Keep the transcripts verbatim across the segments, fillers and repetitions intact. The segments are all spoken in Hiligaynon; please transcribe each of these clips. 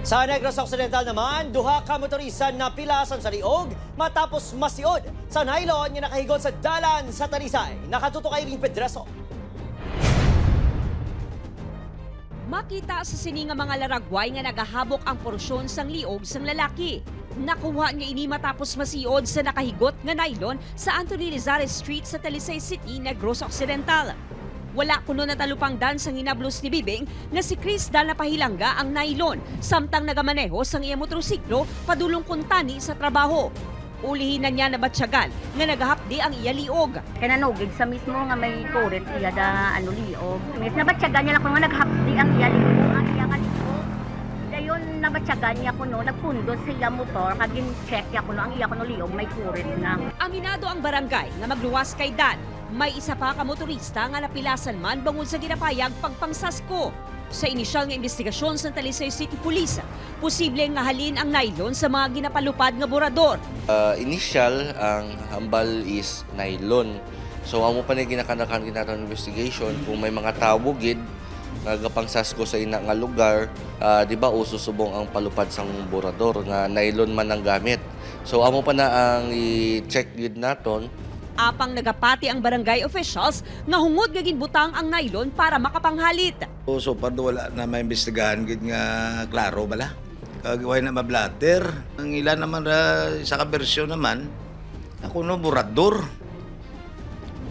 Sa Negros Occidental naman, duha ka motorista napilasan sa liog matapos masiod sa nylon nga nakahigot sa dalan sa Talisay. Nakatutok kay Eileen Pedreso. Makita sa sini nga mga laragway nga nagahabok ang porsyon sang liog sang lalaki. Nakuha niya ini matapos masiod sa nakahigot nga nylon sa Anthony Lizares Street sa Talisay City, Negros Occidental. Wala kuno natalupangdan sang hinablos ni Bibing nga si Chris Dana Pahilanga ang nylon, samtang nagamaneho sang iya motorsiklo padulong kuntani sa trabaho. Ulihi na niya nabatyagan nga nagahapdi ang iya liog. Kay nanugid sa mismo nga may kurit iya da, ano, liog. Mis nabatyagan niya lang kuno nga naghapdi ang iya liog, ang iya nga liog. Dayon nabatyagan niya kuno, nagpundos sa iya motor, kag gin-check niya kuno ang iya kuno liog may kurit na. Aminado ang barangay nga magluwas kay Dan, may isa pa ka motorista nga napilasan man bangod sa ginapayag pagpangsasko. Sa inisyal nga imbestigasyon sang Talisay City Police, posible nga halin ang nylon sa mga ginapalupad nga borador. Uh, initial, ang hambal is nylon. So, amo pa ni ginakandakan ginaton investigation kung may mga tawo gid nga gapangsasko sa ina nga lugar, uh, di ba uso subong ang palupad sang borador nga nylon man ang gamit. So, amo pa na ang i-check gid naton. Apang nagapati ang barangay officials nga hungod nga ginbutang ang nylon para makapanghalit. So, so far wala na maimbestigahan gid nga klaro bala. Kag way na mablatter. Ang ila naman ra isa ka bersyon naman, ako no burador.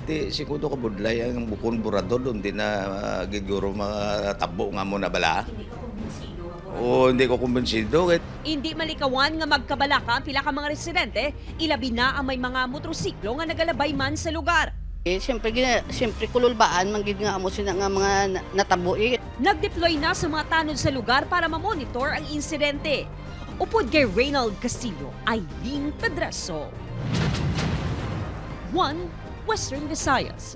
Ti sigudo ka budlay ang bukon burador doon di na uh, gid guro matabo nga mo na bala. O hindi ko kumbinsido kay Hindi malikawan nga magkabalaka ang pila ka mga residente, ilabi na ang may mga motorsiklo nga nagalabay man sa lugar. Eh, siyempre, gina, siyempre kululbaan man gid nga amo sina nga mga na- natabo eh. Nag-deploy na sa mga tanod sa lugar para ma-monitor ang insidente. Upod kay Reynald Castillo, Eileen Pedreso, One Western Visayas.